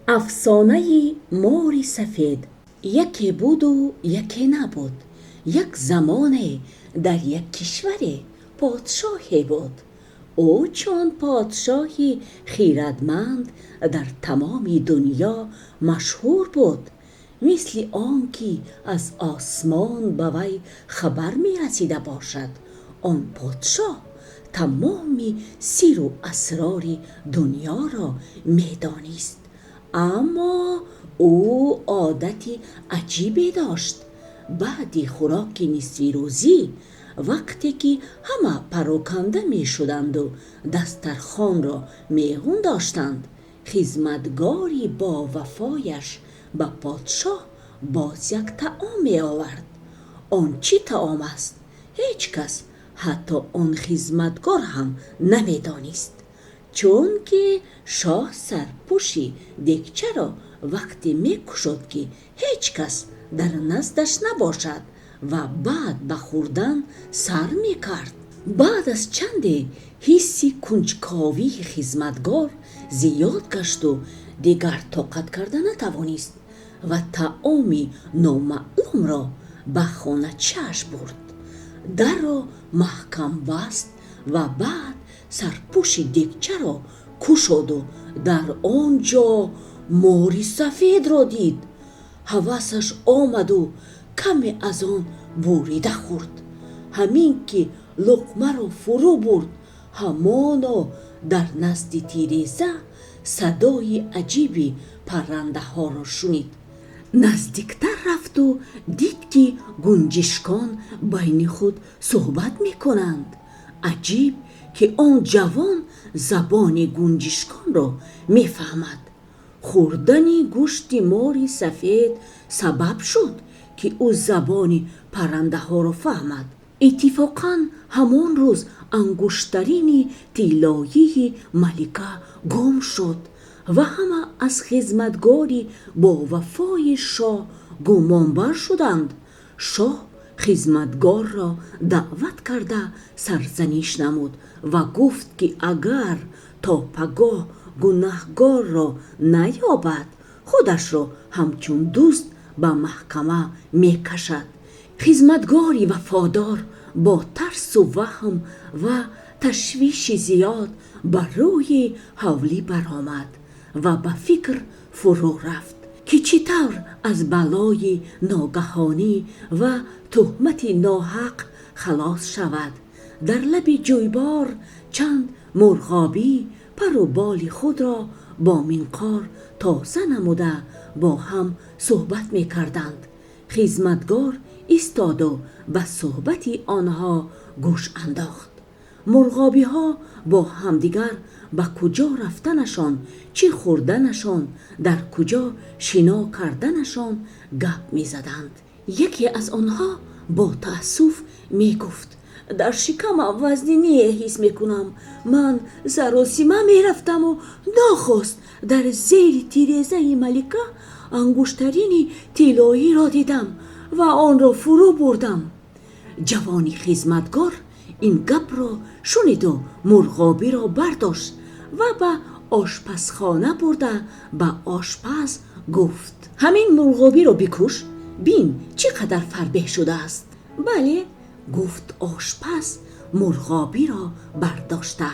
Афсонаи мори сафед. Яке буду яке набуд. Як замоне дар як кишваре подшоҳе буд. Ӯ чун подшоҳи хирадманд дар тамоми дунё машҳур буд. Мисли он ки аз осмон ба вай хабар мерасида бошад. Он подшоҳ тамоми сирру асрори дунёро медонист. Аммо ӯ одати аҷибе дошт. Баъди хӯроки нисфирӯзӣ, вақте ки ҳама пароканда мешуданд у дастархонро меҳун доштанд, хизматгори бовафояш ба подшоҳ боз як таом меовард. Он чӣ таом аст, ҳеҷ кас, ҳатто он хизматгор ҳам намедонист. Чунки шоҳ сарпӯши дегчаро вақте мекушод, ки ҳеҷ кас дар наздаш набошад ва баъд ба хӯрдан сар мекард. Баъд аз чанде ҳисси кунҷковии хизматгор зиёд гашт у дигар тоқат карда натавонист ва таоми номаълумро ба хоначааш бурд. Дарро маҳкам баст ва баъд сарпӯши дегчаро кушоду дар он ҷо мори сафедро дид. Ҳавасаш омаду каме аз он бурида хӯрд. Ҳамин ки луқмаро фурӯ бурд, ҳамоно дар назди тиреза садои аҷиби паррандаҳоро шунид. Наздиктар рафту дид, ки гунҷишкон байни худ суҳбат мекунанд. Аҷиб, ки он ҷавон забони гунҷишконро мефаҳмад. Хӯрдани гӯшти мори сафед сабаб шуд, ки ӯ забони паррандаҳоро фаҳмад. Иттифоқан ҳамон рӯз ангуштарини тиллоии малика гум шуд ва ҳама аз хизматгори бовафои шоҳ гумонбар шуданд. Шоҳ хизматгорро даъват карда сарзаниш намуд ва гуфт, ки агар то пагоҳ гунаҳгорро наёбад, худашро ҳамчун дузд ба маҳкама мекашад. Хизматгори вафодор бо тарсу ваҳм ва ташвиши зиёд ба рӯи ҳавлӣ баромад ва ба фикр фурӯ рафт, ки чӣ тавр аз балои ногаҳонӣ ва туҳмати ноҳақ халос шавад. Дар лаби ҷӯйбор чанд мурғобӣ пару боли худро бо минқор тоза намуда, бо ҳам суҳбат мекарданд. Хизматгор истоду ба суҳбати онҳо гӯш андохт. Мурғобиҳо бо ҳамдигар ба куҷо рафтанашон, чӣ хӯрданашон, дар куҷо шино карданашон гап мезаданд. Яке аз онҳо бо таассуф мегуфт: «Дар шикамам вазниние ҳис мекунам. Ман саросима мерафтаму нохост дар зери тирезаи малика ангуштарини тиллоиро дидам ва онро фурӯ бурдам.» Ҷавони хизматгор ин гапро шуниду мурғобиро бардошт ва ба ошпазхона бурда, ба ошпаз гуфт: «Ҳамин мурғобиро бикуш, бин чӣ қадар фарбеҳ шудааст.» «Бале», гуфт ошпаз, мурғобиро бардошта,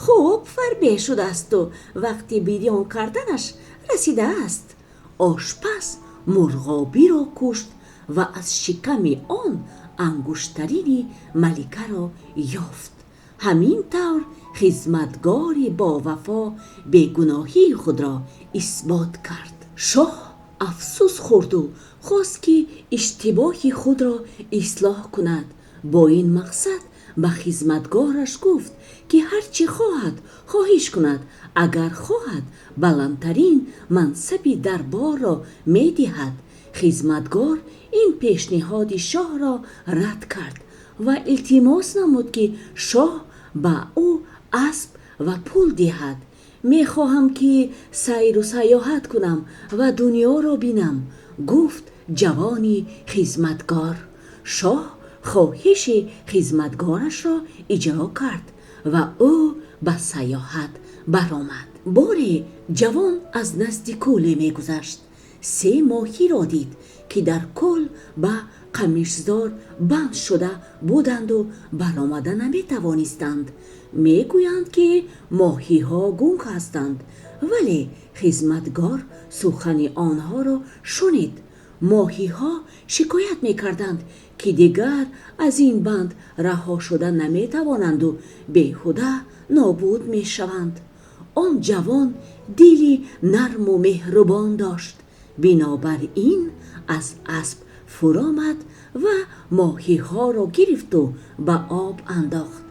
«хуб фарбеҳ шудаасту вақти бирён карданаш расидааст.» Ошпаз мурғобиро кушт ва аз шиками он ангуштарини маликаро ёфт. Ҳамин тавр хизматгори бовафо бегуноҳии худро исбот кард. Шоҳ афсус хӯрду хост, ки иштибоҳи худро ислоҳ кунад. Бо ин мақсад ба хизматгораш гуфт, ки ҳар чӣ хоҳад хоҳиш кунад, агар хоҳад, баландтарин мансаби дарборро медиҳад. Хизматгор ин пешниҳоди шоҳро рад кард ва илтимос намуд, ки шоҳ ба ӯ асп ва пул диҳад. «Мехоҳам, ки сайру сайёҳат кунам ва дунёро бинам», гуфт ҷавони хизматгор. Шоҳ хоҳиши хизматгорашро иҷро кард ва ӯ ба сайёҳат баромад. Боре Ҷавон аз назди кӯле мегузашт. Се моҳиро дид, ки дар кӯл ба қамишзор банд шуда буданд у баромада наметавонистанд. Мегӯянд, ки моҳиҳо гунг ҳастанд, вале хизматгор сухани онҳоро шунид. Моҳиҳо шикоят мекарданд, ки дигар аз ин банд раҳо шуда наметавонанд у беҳуда нобуд мешаванд. Он ҷавон дили нарму меҳрубон дошт. Бинобар ин аз асп фуромад ва моҳиҳоро гирифту ба об андохт.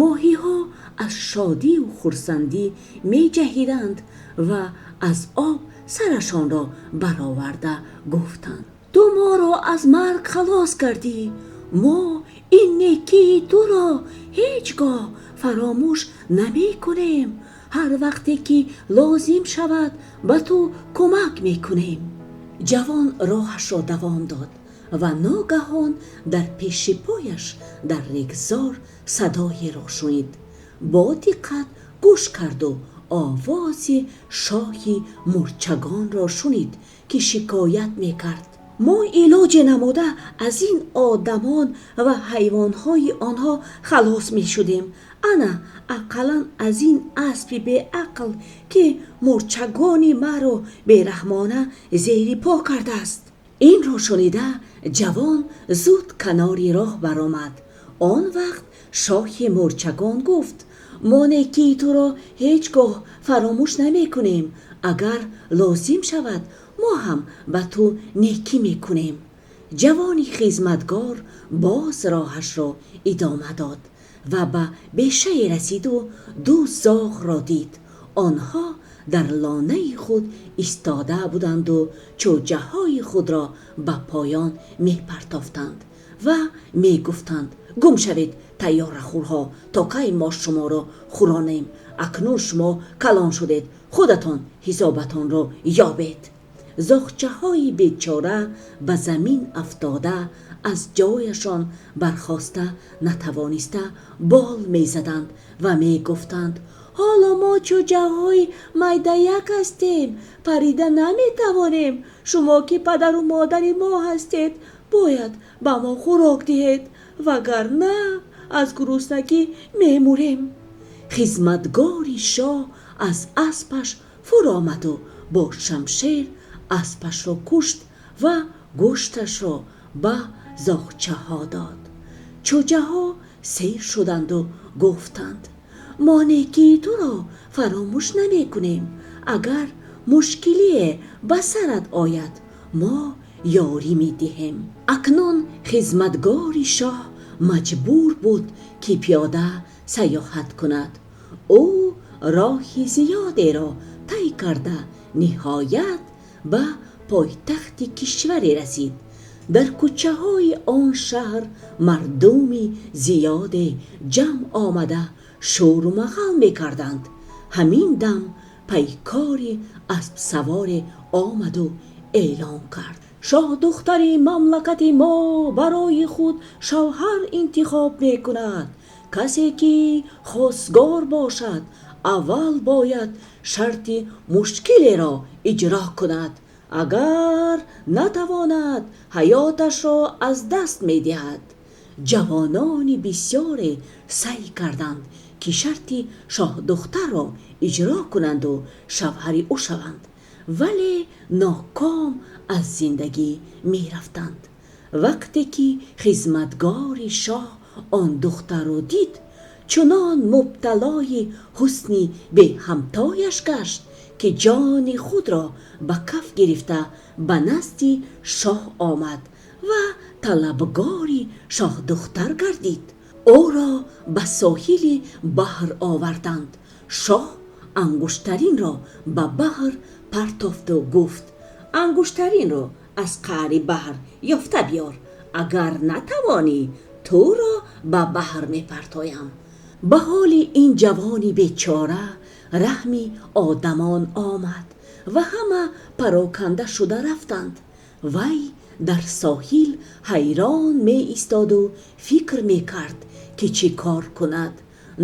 Моҳиҳо аз шодию хурсандӣ меҷаҳиданд ва аз об сарашонро бароварда гуфтанд: "Ту моро аз марг халос кардӣ. Мо ин некии туро ҳеҷ гоҳ фаромӯш намекунем. Ҳар вақте ки лозим шавад, ба ту кумак мекунем." Ҷавон роҳашро давом дод ва ногаҳон дар пеши пояш дар регзор садоеро шунид. Бо диққат гӯш кард у овози шоҳи мӯрчагонро шунид, ки шикоят мекард: "Мо илоҷе намуда аз ин одамон ва ҳайвонҳои онҳо халос мешудем. Ана ақаллан аз ин аспи беақл, ки мӯрчагони маро бераҳмона зери по кардааст." Инро шунида, ҷавон зуд канори роҳ баромад. Он вақт шоҳи мӯрчагон гуфт: "Мо некии туро ҳеҷ гоҳ фаромӯш намекунем. Агар лозим шавад, мо ҳам ба ту некӣ мекунем." Ҷавони хизматгор боз роҳашро идома дод ва ба бешае расиду ду зоғро дид. Онҳо дар лонаи худ истода буданд у чӯҷаҳои худро ба поён мепартофтанд ва мегуфтанд: "Гум шавед, тайёрахурҳо, то кай мо шуморо хӯронем? Акнун шумо калон шудед, худатон ҳисобатонро ёбед." Зоғчаҳои бечора ба замин афтода, аз ҷояшон бархоста натавониста, бол мезаданд ва мегуфтанд: "Ҳоло мо чӯҷаҳои майдаяк ҳастем, парида наметавонем. Шумо ки падару модари мо ҳастед, бояд ба мо хӯрок диҳед, вагарна аз гуруснагӣ мемурем." Хизматгори шоҳ аз аспаш фуромаду бо шамшер аспашро кушт ва гӯшташро ба зоғчаҳо дод. Чӯҷаҳо сер шуданд у гуфтанд: "Мо некии туро фаромӯш намекунем. Агар мушкилие ба сарат ояд, мо ёрӣ медиҳем." Акнун хизматгори шоҳ маҷбур буд, ки пиёда сайёҳат кунад. Ӯ роҳи зиёдеро тай карда, ниҳоят ба пойтахти кишваре расид. Дар кӯчаҳои он шаҳр мардуми зиёде ҷамъ омада, шӯру мағал мекарданд. Ҳамин дам пайкори аспсаворе омаду эълон кард: "Шоҳдухтари мамлакати мо барои худ шавҳар интихоб мекунад. Касе ки хосгор бошад, аввал бояд шарти мушкилеро иҷро кунад. Агар натавонад, ҳаёташро аз даст медиҳад." Ҷавонони бисёре саъй карданд, ки шарти шоҳдухтарро иҷро кунанд у шавҳари ӯ шаванд, вале ноком аз зиндагӣ мерафтанд. Вақте ки хизматгори шоҳ он духтарро дид, чунон мубталои ҳусни беҳамтояш гашт, ки ҷони худро ба каф гирифта ба назди шоҳ омад ва талабгори шоҳдухтар гардид. Ӯро ба соҳили баҳр оварданд. Шоҳ ангуштаринро ба баҳр партофту гуфт: "Ангуштаринро аз қаъри баҳр ёфта биёр. Агар натавонӣ, туро ба баҳр мепартоям." Ба ҳоли ин ҷавони бечора раҳми одамон омад ва ҳама пароканда шуда рафтанд. Вай дар соҳил ҳайрон меистоду фикр мекард, ки чӣ кор кунад.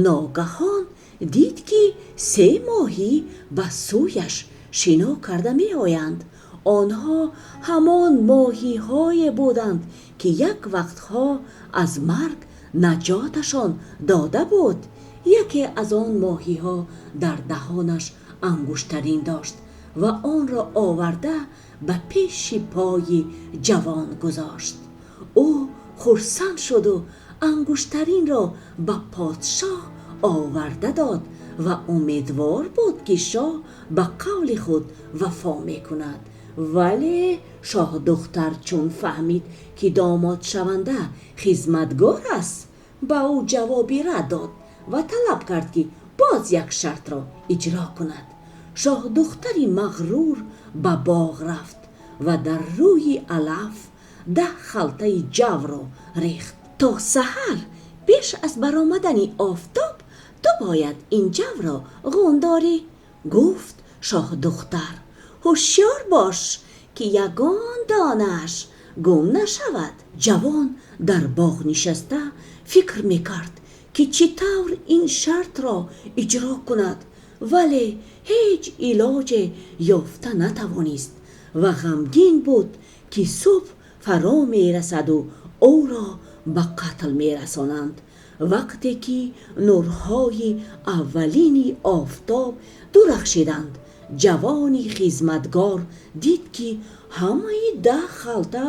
Ногаҳон Дид, ки се моҳӣ ба сӯяш шино карда меоянд. Онҳо ҳамон моҳиҳое буданд, ки як вақтҳо аз марг наҷоташон дода буд. Яке аз он моҳиҳо дар даҳонаш ангуштарин дошт ва онро оварда ба пеши пои ҷавон гузошт. Ӯ хурсанд шуд у ангуштаринро ба подшоҳ оварда дод ва умедвор буд, ки шоҳ ба қавли худ вафо мекунад. Вале шоҳдухтар чун фаҳмид, ки домодшаванда хизматгор аст, ба ӯ ҷавоби рад дод ва талаб кард, ки боз як шартро иҷро кунад. Шоҳдухтари мағрур ба боғ рафт ва дар рӯи алаф 10 халтаи ҷавро рехт. То саҳар пеш аз баромадани офтоб ту бояд ин ҷавро ғун дорӣ, гуфт шоҳдухтар. Ҳушёр бош, ки ягон донааш гум нашавад. Ҷавон дар боғ нишаста фикр мекард, ки чӣ тавр ин шартро иҷро кунад, вале ҳеҷ илоҷе ёфта натавонист ва ғамгин буд, ки субҳ фаро мерасад у ӯро ба қатл мерасонанд. Вақте ки нурҳои аввалини офтоб дурахшиданд, ҷавони хизматгор дид, ки ҳамаи 10 халта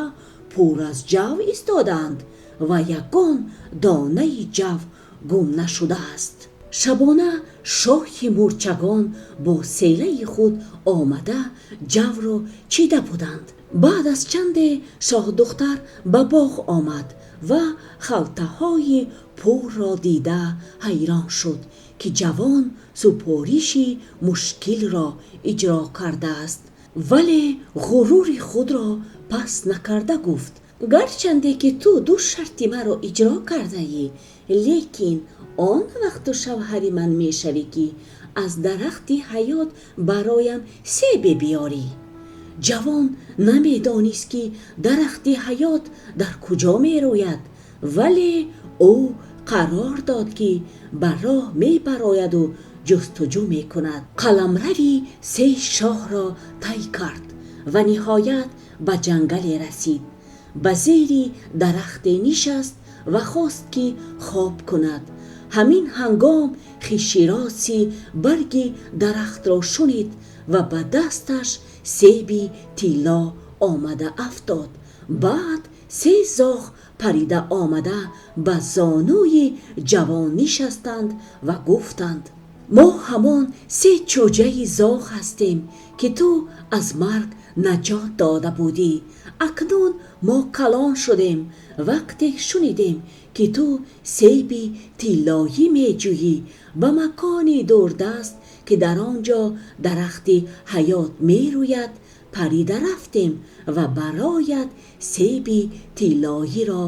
пур аз ҷав истодаанд ва ягон донаи ҷав гум нашудааст. Шабона шоҳи мӯрчагон бо селаи худ омада ҷавро чида буданд. Баъд аз чанде шоҳдухтар ба боғ омад ва халтаҳои пурро дида ҳайрон шуд, ки ҷавон супориши мушкилро иҷро кардааст. Вале ғурури худро пас накарда гуфт: гарчанде ки ту ду шарти маро иҷро кардаӣ, лекин он вақт ту шавҳари ман мешавӣ, ки аз дарахти ҳаёт бароям себе биёрӣ. Ҷавон намедонист, ки дарахти ҳаёт дар куҷо мерояд, вале ӯ қарор дод, ки ба роҳ мебарояд у ҷустуҷӯ мекунад. Қаламрави се шоҳро тай кард ва ниҳоят ба ҷангале расид. Ба зери дарахте нишаст ва хост, ки хоб кунад. Ҳамин ҳангом хишироси барги дарахтро шунид ва ба дасташ себи тилло омада афтод. Баъд се зоғ парида омада ба зонуи ҷавон нишастанд ва гуфтанд: мо ҳамон се чӯҷаи зоғ ҳастем, ки ту аз марг наҷот дода будӣ. Акнун мо калон шудем. Вақте шунидем, ки ту себи тиллоӣ меҷӯӣ, ба макони дурдаст, ки дар он ҷо дарахти ҳаёт мерӯяд, парида рафтем ва бароят себи тиллоиро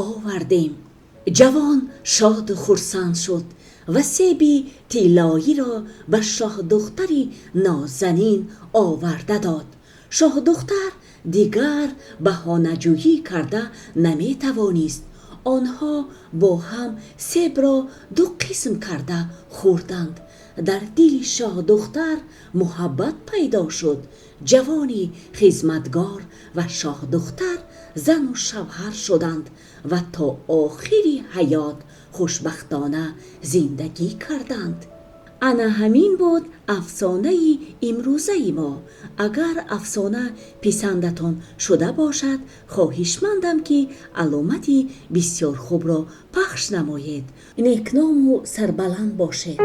овардем. Ҷавон шоду хурсанд шуд ва себи тиллоиро ба шоҳдухтари нозанин оварда дод. Шоҳдухтар дигар баҳонаҷӯӣ карда наметавонист. Онҳо бо ҳам себро ду қисм карда хӯрданд. Дар дили шоҳдухтар муҳаббат пайдо шуд. Ҷавони хизматгор ва шоҳдухтар зану шавҳар шуданд ва то охири ҳаёт хушбахтона зиндагӣ карданд. Ана ҳамин буд афсонаи имрӯзаи мо. Агар афсона писандатон шуда бошад, хоҳишмандам, ки аломати бисёр хубро пахш намоед. Некному сарбаланд бошед.